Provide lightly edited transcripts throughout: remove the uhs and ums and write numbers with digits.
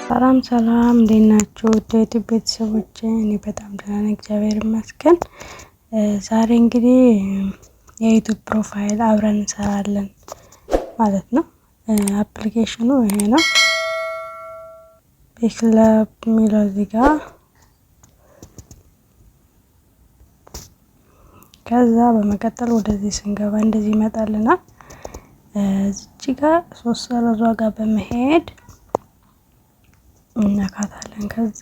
ሰላም ሰላም፣ እንዴት ናችሁ? ውድ የዩቲዩብ ቤተሰቦች፣ እኔ በጣም ደህና ነኝ፣ እግዚአብሔር ይመስገን። ዛሬ እንግዲህ የዩቲዩብ profile አብረን እንሰራለን ማለት ነው። Application ኑ ይሄ ነው፣ PicLab የሚለው እዚህ ጋር። ከዛ በመቀጠል ወደዚህ ስንገባ እንደዚህ ይመጣልናል። እዚች ጋር ሶስት ሰረዟ ጋር በመሄድ እነካታለን። ከዛ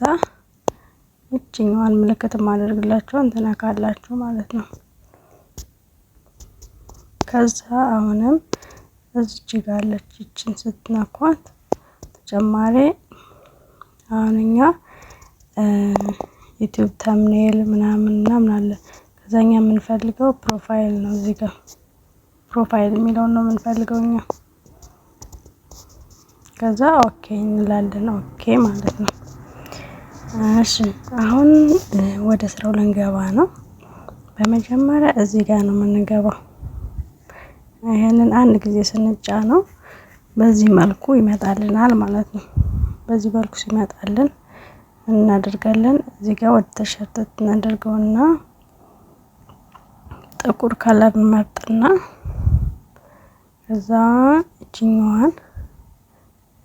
እችኛዋን ምልክት ማደርግላችሁን ትነካላችሁ ማለት ነው። ከዛ አሁንም እዚች ጋር አለች፣ ይችን ስትነኳት ተጨማሪ አሁን እኛ ዩቲዩብ thumbnail ምናምን ምናምን አለ። ከዛ እኛ የምንፈልገው profile ነው። እዚህ ጋር profile የሚለውን ነው የምንፈልገው እኛ። ከዛ okay እንላለን። Okay ማለት ነው። እሺ፣ አሁን ወደ ስራው ልንገባ ነው። በመጀመሪያ እዚህ ጋር ነው የምንገባው። ይህንን አንድ ጊዜ ስንጫነው በዚህ መልኩ ይመጣልናል ማለት ነው። በዚህ መልኩ ሲመጣልን እናደርጋለን። እዚህ ጋር ወደ ተሸርተት እናደርገውና ጥቁር color እንመርጥና ከዛ እችኛዋን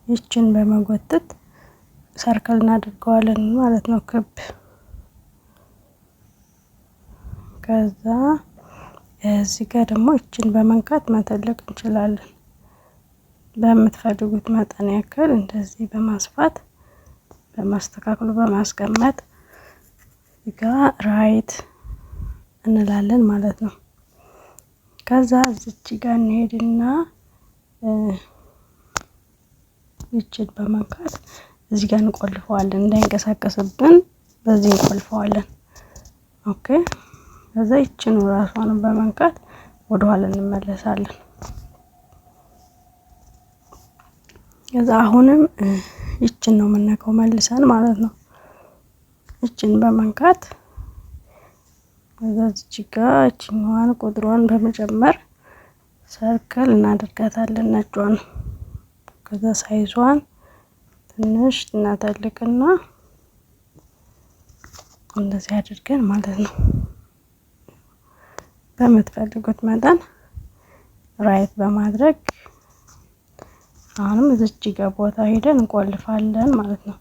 ይችን በመጎተት circle እናደርገዋለን ማለት ነው፣ ክብ። ከዛ እዚህ ጋር ደግሞ ይችን በመንካት መተለቅ እንችላለን። በምትፈልጉት መጠን ያክል እንደዚህ በማስፋት በማስተካከሉ በማስቀመጥ እዚህ ጋር right እንላለን ማለት ነው። ከዛ እዚች ጋር እንሄድና ይችን በመንካት እዚህ ጋር እንቆልፈዋለን፣ እንዳይንቀሳቀስብን በዚህ እንቆልፈዋለን። Okay፣ ከዛ ይችን ራሷን በመንካት ወደኋላ እንመለሳለን። ከዛ አሁንም ይችን ነው የምነካው መልሰን ማለት ነው። ይችን በመንካት ከዛ እዚች ጋር ይችኛዋን ቁጥሯን በመጨመር circle እናደርጋታለን ነጯን። ከዛ size ዟን ትንሽ እናተልቅና እንደዚህ አድርገን ማለት ነው በምትፈልጉት መጠን right በማድረግ አሁንም እዚች ጋር ቦታ ሄደን እንቆልፋለን ማለት ነው።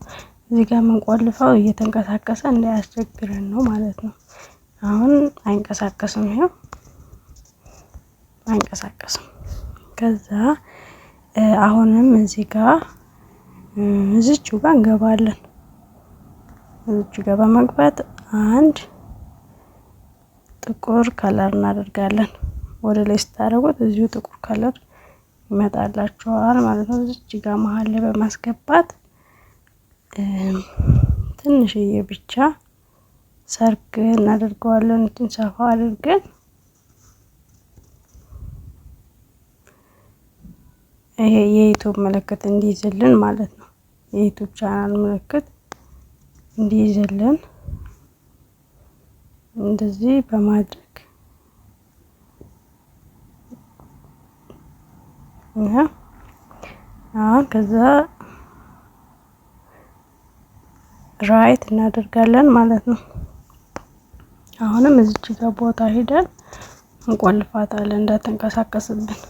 እዚህ ጋር የምንቆልፈው እየተንቀሳቀሰ እንዳያስቸግረን ነው ማለት ነው። አሁን አይንቀሳቀስም፣ ይሄው አይንቀሳቀስም። ከዛ አሁንም እዚህ ጋር እዚች ጋር እንገባለን። እዚች ጋር በመግባት አንድ ጥቁር color እናደርጋለን። ወደ ላይ ስታደርጉት እዚሁ ጥቁር color ይመጣላችኋል ማለት ነው። እዚች ጋር መሀል ላይ በማስገባት ትንሽዬ ብቻ circle እናደርገዋለን። እንትን ሰፋ አድርገን ይሄ የዩቲዩብ ምልክት እንዲይዝልን ማለት ነው። የዩቲዩብ ቻናል ምልክት እንዲይዝልን እንደዚህ በማድረግ አሁን ከዛ right እናደርጋለን ማለት ነው። አሁንም እዚች ጋር ቦታ ሄደን እንቆልፋታለን እንዳትንቀሳቀስብን።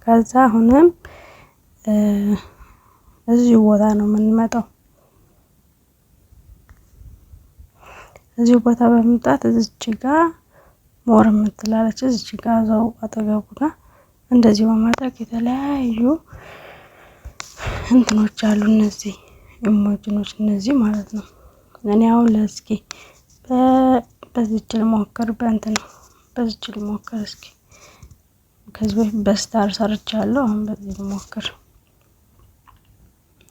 ከዛ አሁንም እዚሁ ቦታ ነው የምንመጣው። እዚሁ ቦታ በመምጣት እዚች ጋር more የምትላለች እዚች ጋር እዛው አጠገቡ ጋር እንደዚህ በማድረግ የተለያዩ እንትኖች አሉ። እነዚህ emoji ኖች እነዚህ ማለት ነው። እኔ አሁን ለእስኪ በዚች ልሞክር፣ በእንትን ነው በዚች ልሞክር እስኪ። ከዚህ በፊት በ star ሰርቻለሁ። አሁን በዚህ ልሞክር።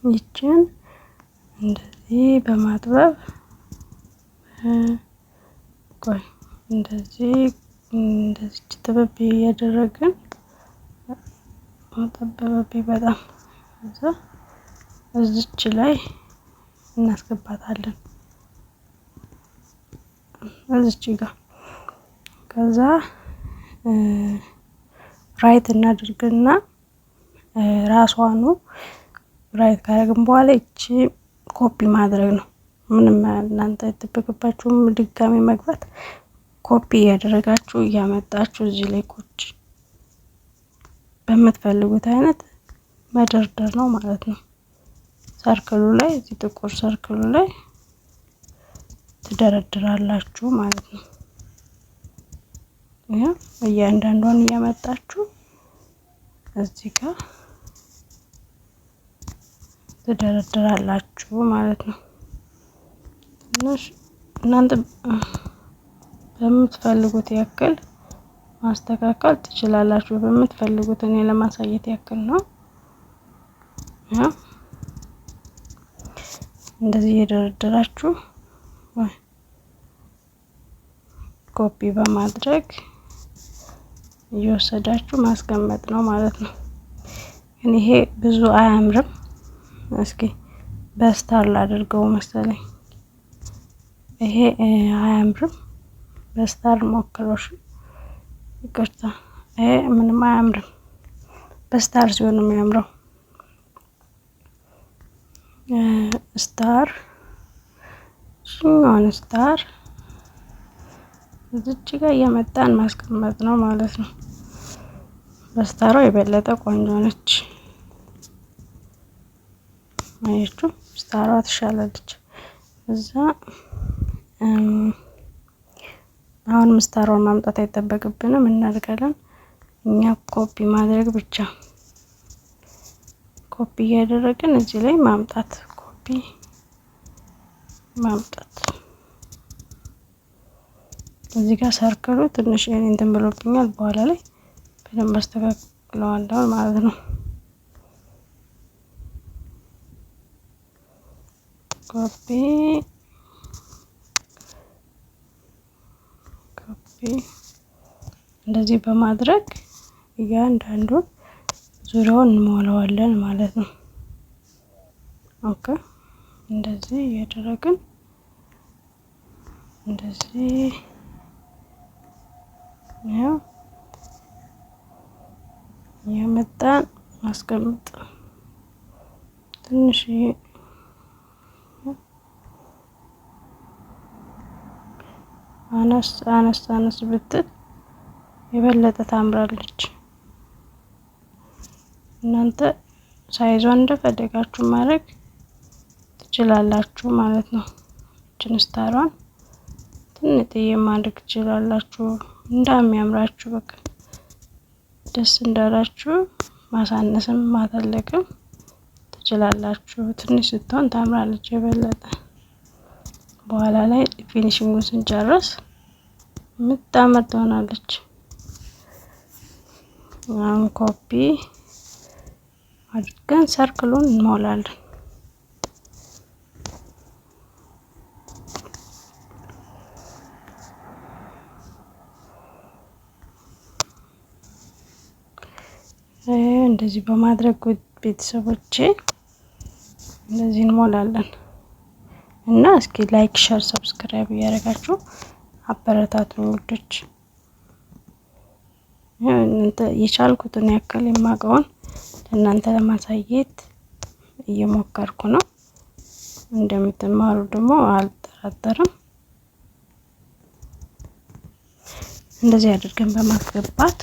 ይችን እንደዚህ በማጥበብ፣ ቆይ፣ እንደዚህ እንደዚህ ጥበብ እያደረግን፣ ጠበበብኝ በጣም። እዛ እዚች ላይ እናስገባታለን እዚች ጋር። ከዛ right እናድርግና ራሷኑ right ካደረግን በኋላ ይቺ ኮፒ ማድረግ ነው። ምንም እናንተ አይጠበቅባችሁም ድጋሚ መግባት። ኮፒ እያደረጋችሁ እያመጣችሁ እዚህ ላይ ቁጭ በምትፈልጉት አይነት መደርደር ነው ማለት ነው። Circle ኡ ላይ፣ እዚህ ጥቁር circle ኡ ላይ ትደረድራላችሁ ማለት ነው። ያ እያንዳንዷን እያመጣችሁ እዚህ ጋር ትደረድራላችሁ ማለት ነው። ትንሽ እናንተ በምትፈልጉት ያክል ማስተካከል ትችላላችሁ። በምትፈልጉት፣ እኔ ለማሳየት ያክል ነው። ያ እንደዚህ እየደረደራችሁ ኮፒ በማድረግ እየወሰዳችሁ ማስቀመጥ ነው ማለት ነው። ግን ይሄ ብዙ አያምርም። እስኪ በ star ላድርገው መሰለኝ። ይሄ አያምርም። በ star ሞክሮሽ፣ ይቅርታ፣ ይሄ ምንም አያምርም። በ star ሲሆን ነው የሚያምረው። Star እሱኛውን star እዚች ጋር እያመጣን ማስቀመጥ ነው ማለት ነው። በ star ዋ የበለጠ ቆንጆ ነች። አያችሁ፣ star ዋ ትሻላለች። እዛ አሁንም star ዋን ማምጣት አይጠበቅብንም፣ እናደርጋለን እኛ ኮፒ ማድረግ ብቻ፣ ኮፒ እያደረግን እዚህ ላይ ማምጣት፣ ኮፒ ማምጣት። እዚህ ጋር circle ኡ ትንሽ እንትን ብሎብኛል። በኋላ ላይ በደንብ አስተካክለዋለሁ ማለት ነው። Copy, copy እንደዚህ በማድረግ እያንዳንዱን ዙሪያውን እንሞላዋለን ማለት ነው። Okay፣ እንደዚህ እያደረግን እንደዚህ ያው እያመጣን ማስቀመጥ። ትንሽ አነስ አነስ አነስ ብትል የበለጠ ታምራለች። እናንተ size ዋን እንደፈለጋችሁ ማድረግ ትችላላችሁ ማለት ነው። እችን star ዋን ትንጥዬ ማድረግ ትችላላችሁ፣ እንዳሚያምራችሁ በቃ ደስ እንዳላችሁ ማሳነስም ማተለቅም ትችላላችሁ። ትንሽ ስትሆን ታምራለች የበለጠ። በኋላ ላይ finishing ኡን ስንጨርስ የምታምር ትሆናለች። አሁን ኮፒ አድርገን circle ኡን እንሞላለን። እንደዚህ በማድረግ ቤተሰቦቼ እንደዚህ እንሞላለን እና እስኪ like፣ share፣ subscribe እያደረጋችሁ አበረታቱን ውዶች። የቻልኩትን ያክል የማውቀውን ለእናንተ ለማሳየት እየሞከርኩ ነው። እንደምትማሩ ደግሞ አልጠራጠርም። እንደዚህ አድርገን በማስገባት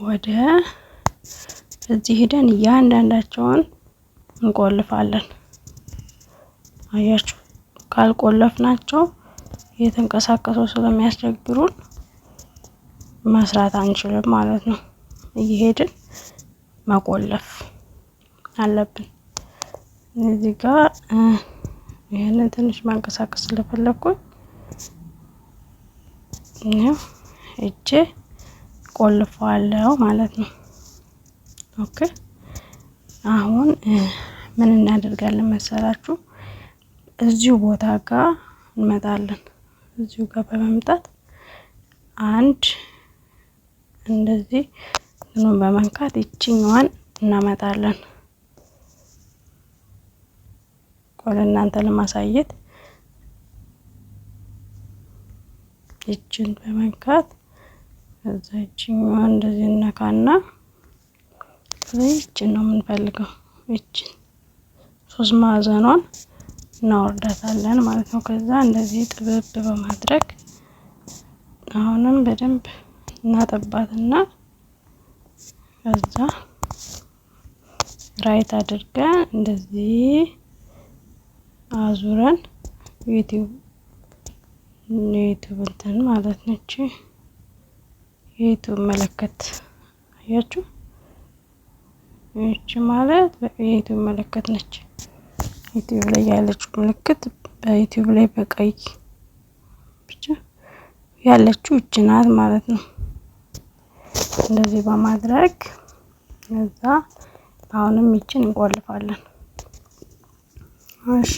ወደ እዚህ ሄደን እያንዳንዳቸውን እንቆልፋለን። አያችሁ፣ ካልቆለፍናቸው እየተንቀሳቀሱ ስለሚያስቸግሩን መስራት አንችልም ማለት ነው። እየሄድን መቆለፍ አለብን። እዚህ ጋር ይህንን ትንሽ ማንቀሳቀስ ስለፈለኩኝ እጄ ቆልፈዋለሁ ማለት ነው። Okay፣ አሁን ምን እናደርጋለን መሰላችሁ? እዚሁ ቦታ ጋር እንመጣለን። እዚሁ ጋር በመምጣት አንድ እንደዚህ እንትኑን በመንካት ይችኛዋን እናመጣለን። ቆይ እናንተ ለማሳየት ይችን በመንካት እዛ ይችኛዋን እንደዚህ እነካና ይችን ነው የምንፈልገው። ይችን ሶስት ማዕዘኗን እናወርዳታለን ማለት ነው። ከዛ እንደዚህ ጥብብ በማድረግ አሁንም በደንብ እናጠባትና ከዛ right አድርገን እንደዚህ አዙረን ዩቲዩብ እንትን ማለት ነች። የዩቲዩብ ምልክት አያችሁ? ይቺ ማለት የዩቲዩብ ምልክት ነች። ዩቲዩብ ላይ ያለችው ምልክት በዩቲዩብ ላይ በቀይ ብቻ ያለችው እች ናት ማለት ነው። እንደዚህ በማድረግ እዛ አሁንም ይችን እንቆልፋለን። እሺ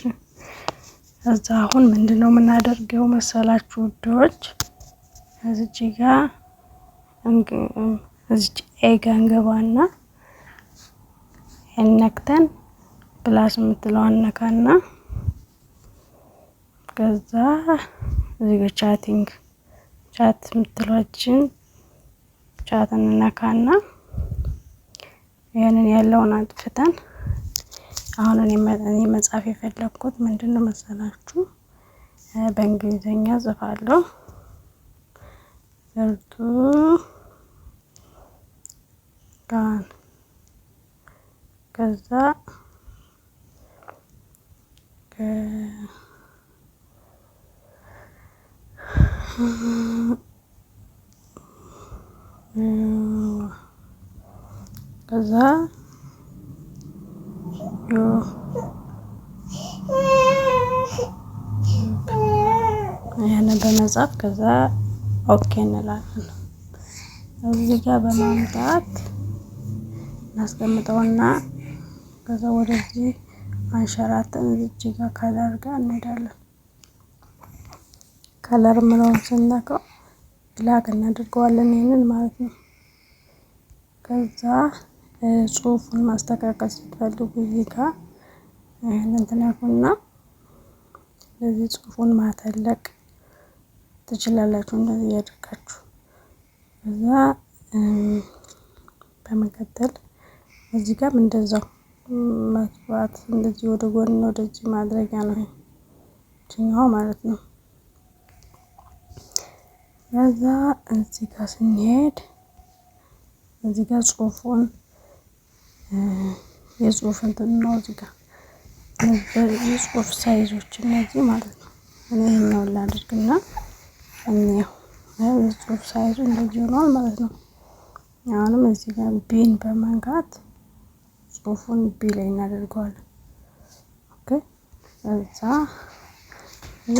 እዛ አሁን ምንድነው የምናደርገው መሰላችሁ ውዶች? እዚች ጋር እዚች A ጋ እንገባና ነክተን plus የምትለዋን ነካና ከዛ እዚህ ጋር chatting chat የምትለዋችን chat እንነካና ያንን ያለውን አጥፍተን አሁን እኔ መጻፍ የፈለግኩት ምንድን ነው መሰላችሁ? በእንግሊዘኛ ጽፋለሁ። ብርቱካን ከዛ ከዛ ያንን በመጻፍ ከዛ okay እንላለን። እዚህ ጋር በማምጣት እናስቀምጠውና ከዛ ወደዚህ አንሸራተን እዚህ ጋር color ጋር እንሄዳለን። Color ምለውን ስነካው black እናደርገዋለን ይሄንን ማለት ነው። ከዛ ጽሁፉን ማስተካከል ስትፈልጉ እዚህ ጋር ይሄንን ትነኩና ለዚህ ጽሁፉን ማተለቅ ትችላላችሁ። እንደዚህ እያደረጋችሁ ከዛ በመቀጠል እዚህ ጋር እንደዛው መስፋት እንደዚህ ወደ ጎን ወደዚህ ማድረጊያ ነው ይሄኛው ማለት ነው። ከዛ እዚህ ጋር ስንሄድ እዚህ ጋር ጽሁፉን የጽሁፍ እንትን ነው እዚህ ጋር የጽሁፍ size ኦች እነዚህ ማለት ነው። እኔ ይሄኛውን ላድርግና እንየው። የጽሁፍ size ኡ እንደዚህ ሆኗል ማለት ነው። አሁንም እዚህ ጋር B ን በመንካት ጽሁፉን B ላይ እናደርገዋለን። Okay እዛ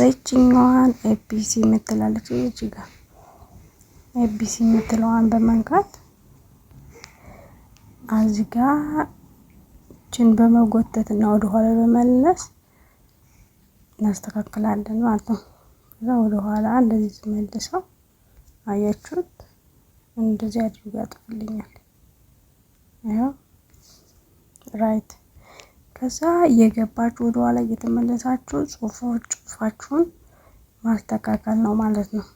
ይችኛዋን ABC የምትላለች እዚህ ጋር ABC የምትለዋን በመንካት እዚህ ጋር እችን በመጎተት እና ወደ ኋላ በመለስ እናስተካክላለን ማለት ነው። ከዛ ወደ ኋላ እንደዚህ ስመልሰው አያችሁት? እንደዚህ አድርጎ ያጥፍልኛል። ይኸው right። ከዛ እየገባችሁ ወደ ኋላ እየተመለሳችሁ ጽሁፋችሁን ማስተካከል ነው ማለት ነው።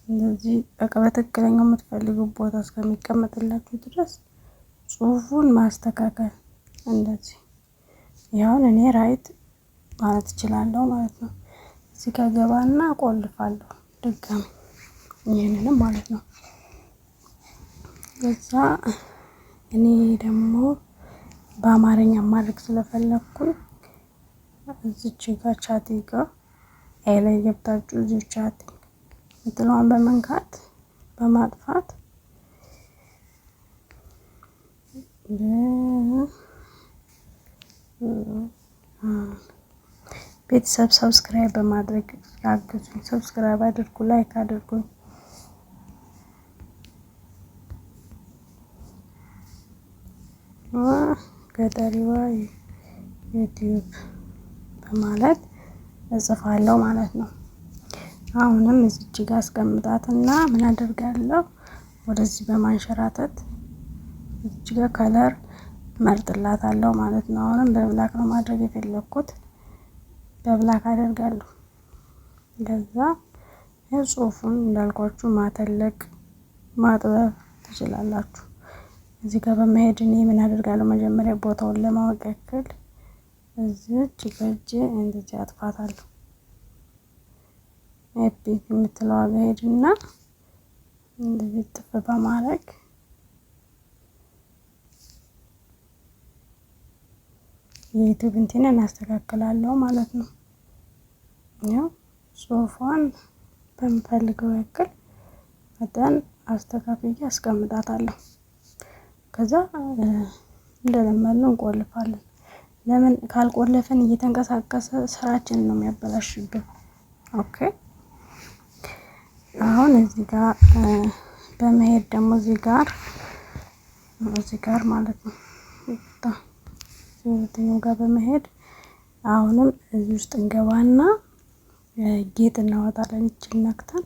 እንደዚህ በቃ በትክክለኛው የምትፈልጉት ቦታ እስከሚቀመጥላችሁ ድረስ ጽሁፉን ማስተካከል እንደዚህ። ያውን እኔ right ማለት እችላለሁ ማለት ነው። እዚህ ጋር ገባና ቆልፋለሁ ድጋሚ ይህንንም ማለት ነው። ከዛ እኔ ደግሞ በአማርኛ ማድረግ ስለፈለግኩኝ እዚች ጋር chatting ጋር A ላይ ገብታችሁ እዚሁ chatting ምትለዋን በመንካት በማጥፋት ቤተሰብ subscribe በማድረግ አግዙኝ። Subscribe አድርጉ፣ like አድርጉኝ። ገጠሪዋ ዩቲዩብ በማለት እጽፋለሁ ማለት ነው። አሁንም እዚች ጋር አስቀምጣትና ምን አደርጋለሁ? ወደዚህ በማንሸራተት እዚች ጋር color መርጥላታለሁ ማለት ነው። አሁንም በ black ነው ማድረግ የፈለኩት፣ በ black አደርጋለሁ። ከዛ ጽሁፉን እንዳልኳችሁ ማተለቅ ማጥበብ ትችላላችሁ። እዚህ ጋር በመሄድ እኔ ምን አደርጋለሁ? መጀመሪያ ቦታውን ለማወቅ ያክል እዚች በእጄ እንደዚህ አጥፋታለሁ። ኤፒክ የምትለዋ ጋር ሄድና እንደዚህ ጥፍ በማድረግ የ YouTube እንትን እናስተካክላለሁ ማለት ነው። ያው ጽሁፏን በምፈልገው ያክል መጠን አስተካክዬ አስቀምጣታለሁ። ከዛ እንደለመድነው እንቆልፋለን። ለምን ካልቆለፍን እየተንቀሳቀሰ ስራችንን ነው የሚያበላሽብን። Okay አሁን እዚህ ጋር በመሄድ ደግሞ እዚህ ጋር ማለት ነው፣ ሁለተኛው ጋር በመሄድ አሁንም እዚህ ውስጥ እንገባና ጌጥ እናወጣለን። ይችን ነክተን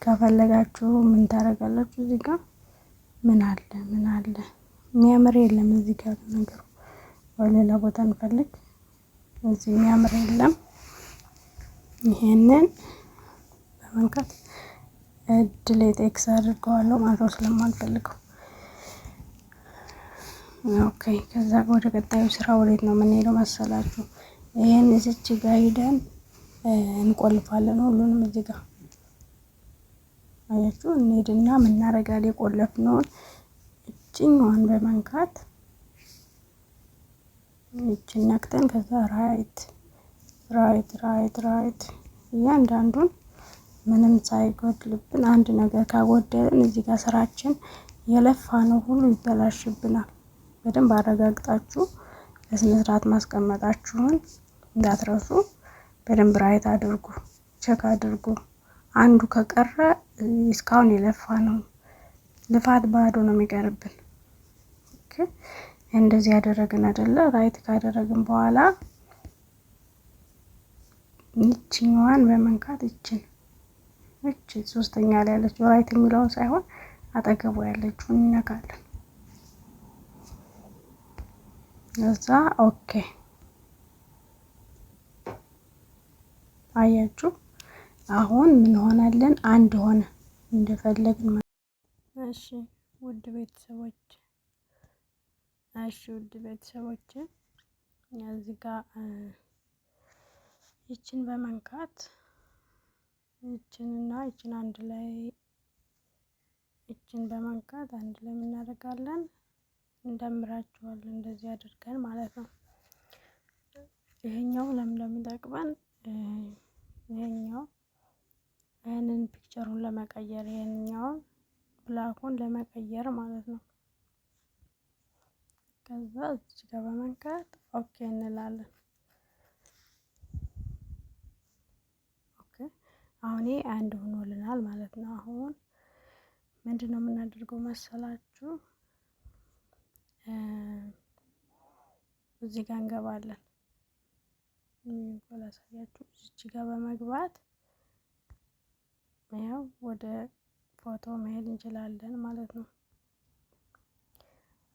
ከፈለጋችሁ ምን ታደርጋላችሁ? እዚህ ጋር ምን አለ? ምን አለ? የሚያምር የለም። እዚህ ጋር ነገሩ ሌላ ቦታ እንፈልግ። እዚህ የሚያምር የለም። ይሄንን በመንካት delete X አድርገዋለሁ ማለት ነው ስለማልፈልገው። Okay፣ ከዛ ወደ ቀጣዩ ስራ ወዴት ነው የምንሄደው መሰላችሁ? ይሄን እዚች ጋር ሂደን እንቆልፋለን ሁሉንም። እዚህ ጋር አያችሁ፣ እንሄድና ምናረጋል የቆለፍነውን እችኛዋን በመንካት ይችን ነክተን ከዛ right, right, right, right እያንዳንዱን ምንም ሳይጎድልብን። አንድ ነገር ካጎደልን እዚህ ጋር ስራችን የለፋ ነው ሁሉ ይበላሽብናል። በደንብ አረጋግጣችሁ በስነ ስርዓት ማስቀመጣችሁን እንዳትረሱ። በደንብ right አድርጉ፣ check አድርጉ። አንዱ ከቀረ እስካሁን የለፋ ነው ልፋት ባዶ ነው የሚቀርብን። እንደዚህ ያደረግን አይደለ? Right ካደረግን በኋላ ይችኛዋን በመንካት ይችን ሶስተኛ ላይ ያለችው right የሚለውን ሳይሆን አጠገቡ ያለችውን እንነካለን። እዛ okay፣ አያችሁ፣ አሁን ምን ሆነልን? አንድ ሆነ እንደፈለግን። እሺ ውድ ቤተሰቦች፣ እዚህ ጋር ይችን በመንካት ይችንና ይችን አንድ ላይ፣ ይችን በመንካት አንድ ላይ እናደርጋለን፣ እንደምራቸዋለን እንደዚህ አድርገን ማለት ነው። ይሄኛው ለምን እንደሚጠቅመን፣ ይሄኛው ይህንን picture ኡን ለመቀየር፣ ይሄንኛውን black ኡን ለመቀየር ማለት ነው። ከዛ እዚህ ጋር በመንካት okay እንላለን። Okay፣ አሁን ይሄ አንድ ሆኖልናል ማለት ነው። አሁን ምንድን ነው የምናደርገው መሰላችሁ? እዚህ ጋር እንገባለን። ላሳያችሁ። እዚች ጋር በመግባት ያው ወደ ፎቶ መሄድ እንችላለን ማለት ነው።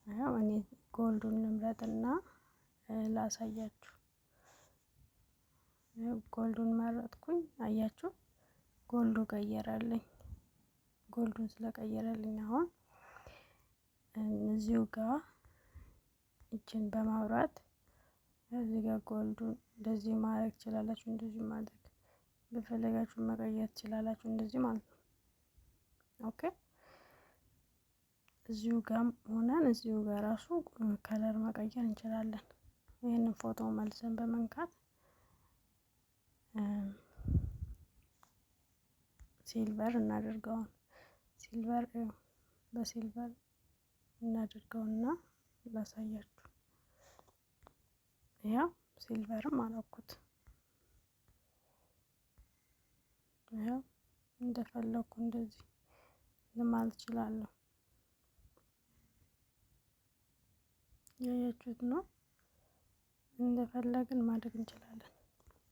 ያው እኔ gold ኡን ልምረጥና ላሳያችሁ። Gold ኡን መረጥኩኝ። አያችሁ፣ gold ኡ ቀየረልኝ። Gold ኡን ስለቀየረልኝ አሁን እዚሁ ጋር እችን በማብራት እዚህ ጋር gold ኡን እንደዚህ ማድረግ ትችላላችሁ። እንደዚህ ማድረግ በፈለጋችሁ መቀየር ትችላላችሁ። እንደዚህ ማለት ነው። Okay፣ እዚሁ ጋር ሆነን እዚሁ ጋር ራሱ color መቀየር እንችላለን። ይህንን ፎቶ መልሰን በመንካት silver እናደርገዋል። Silver በ silver እናደርገውና ላሳያችሁ። ያው silver ም አደረኩት። ያው እንደፈለኩ እንደዚህ ማለት እችላለሁ። ያያችሁት ነው። እንደፈለግን ማድረግ እንችላለን።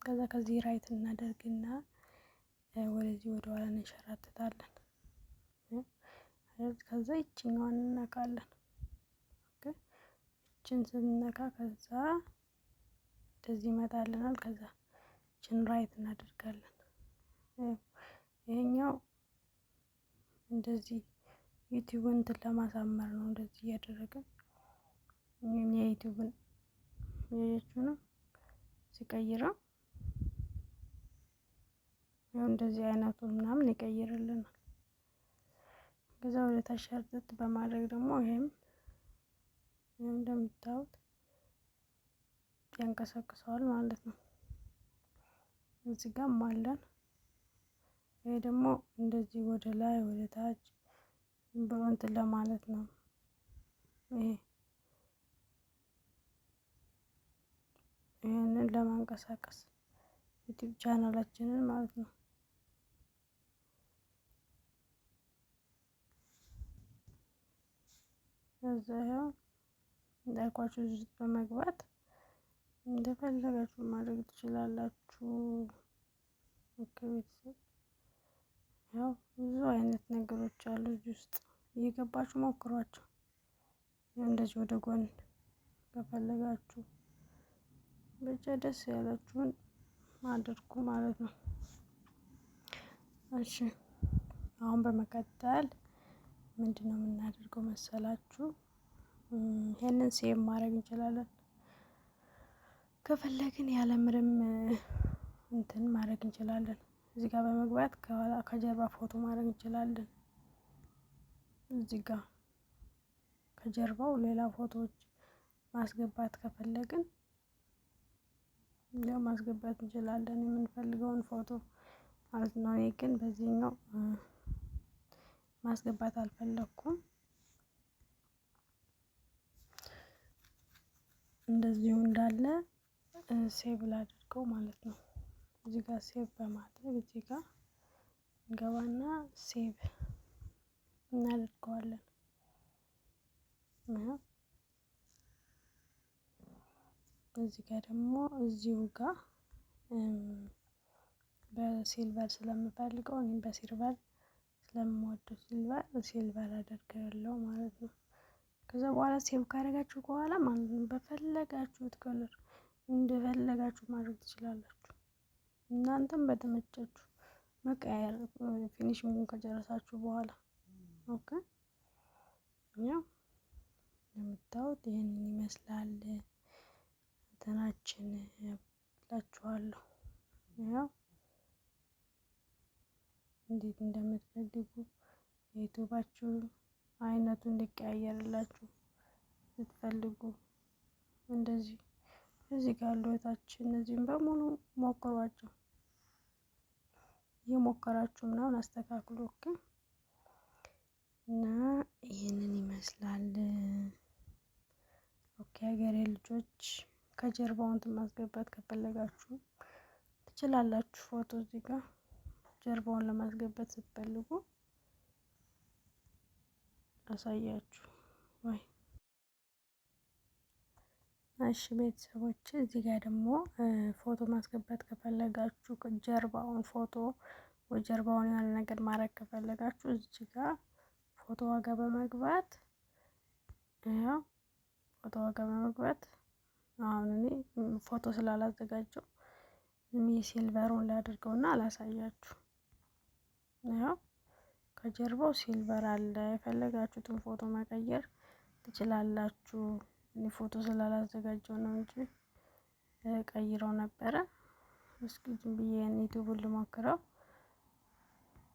ከዛ ከዚህ right እናደርግና ወደዚህ ወደ ኋላ እንሸራትታለን። ከዛ ይችኛዋን እንነካለን። ይችን ስንነካ ከዛ እንደዚህ ይመጣልናል። ከዛ ይችን right እናደርጋለን። ይሄኛው እንደዚህ ዩቲዩብን እንትን ለማሳመር ነው እንደዚህ እያደረገ የዩቲዩብን ያያችሁ ነው ሲቀይረው ያው እንደዚህ አይነቱ ምናምን ይቀይርልናል። ከዛ ወደ ታች ሸርተት በማድረግ ደግሞ ይሄም እንደምታዩት ያንቀሳቅሰዋል ማለት ነው። እዚህ ጋርም አለን። ይሄ ደግሞ እንደዚህ ወደ ላይ ወደ ታች ብሎ እንትን ለማለት ነው። ይሄ ይህንን ለማንቀሳቀስ ዩቲዩብ ቻናላችንን ማለት ነው። ከዛ ያው እንዳልኳችሁ ውስጥ በመግባት እንደፈለጋችሁ ማድረግ ትችላላችሁ። Okay ቤተሰብ ያው ብዙ አይነት ነገሮች አሉ እዚህ ውስጥ እየገባችሁ ሞክሯቸው። እንደዚህ ወደ ጎን ከፈለጋችሁ ብቻ ደስ ያላችሁን አድርጉ ማለት ነው። እሺ አሁን በመቀጠል ምንድነው የምናደርገው መሰላችሁ? ይሄንን save ማድረግ እንችላለን። ከፈለግን ያለምንም እንትን ማድረግ እንችላለን። እዚህ ጋር በመግባት ከኋላ ከጀርባ ፎቶ ማድረግ እንችላለን። እዚህ ጋር ከጀርባው ሌላ ፎቶዎች ማስገባት ከፈለግን ያው ማስገባት እንችላለን የምንፈልገውን ፎቶ ማለት ነው። እኔ ግን በዚህኛው ማስገባት አልፈለኩም። እንደዚሁ እንዳለ save ላድርገው ማለት ነው። እዚህ ጋር save በማድረግ እዚህ ጋር እንገባና save እናደርገዋለን። እዚህ ጋር ደግሞ እዚሁ ጋር በ silver ስለምፈልገው እኔም በ silver ስለምወደው silver አደርጋለሁ ማለት ነው። ከዛ በኋላ save ካደረጋችሁ በኋላ ማለት ነው በፈለጋችሁት color እንደፈለጋችሁ ማድረግ ትችላላችሁ። እናንተም በተመቻችሁ መቀየር finishing ኡን ከጨረሳችሁ በኋላ okay። ያው እንደምታዩት ይህንን ይመስላል እንትናችን እላችኋለሁ። ያው እንዴት እንደምትፈልጉ የዩቲዩባችሁ አይነቱ እንዲቀያየርላችሁ ስትፈልጉ እንደዚህ እዚህ ጋር ያሉታችን እነዚህም በሙሉ ሞክሯቸው። እየሞከራችሁ ምናምን አስተካክሉ። Okay እና ይህንን ይመስላል። Okay ሀገሬ ልጆች ከጀርባውን ማስገባት ከፈለጋችሁ ትችላላችሁ። ፎቶ እዚህ ጋር ጀርባውን ለማስገባት ስትፈልጉ አሳያችሁ ወይ። እሺ ቤተሰቦች እዚህ ጋር ደግሞ ፎቶ ማስገባት ከፈለጋችሁ ጀርባውን ፎቶ ወይ ጀርባውን የሆነ ነገር ማድረግ ከፈለጋችሁ እዚህ ጋር ፎቶ ዋጋ በመግባት ያው ፎቶ ዋጋ በመግባት አሁን እኔ ፎቶ ስላላዘጋጀው silver ኡን ላድርገውና አላሳያችሁ። ያው ከጀርባው silver አለ። የፈለጋችሁትን ፎቶ መቀየር ትችላላችሁ። እኔ ፎቶ ስላላዘጋጀው ነው እንጂ ቀይረው ነበረ። እስኪ ዝም ብዬ ዩቲዩብን ልሞክረው።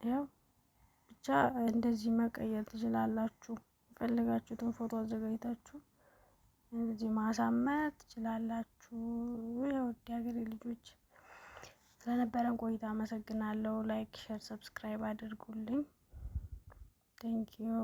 ያው ብቻ እንደዚህ መቀየር ትችላላችሁ። የፈለጋችሁትን ፎቶ አዘጋጅታችሁ እንደዚህ ማሳመር ትችላላችሁ። የውድ ሀገሬ ልጆች ስለነበረን ቆይታ አመሰግናለሁ። Like፣ share፣ subscribe አድርጉልኝ። Thank you.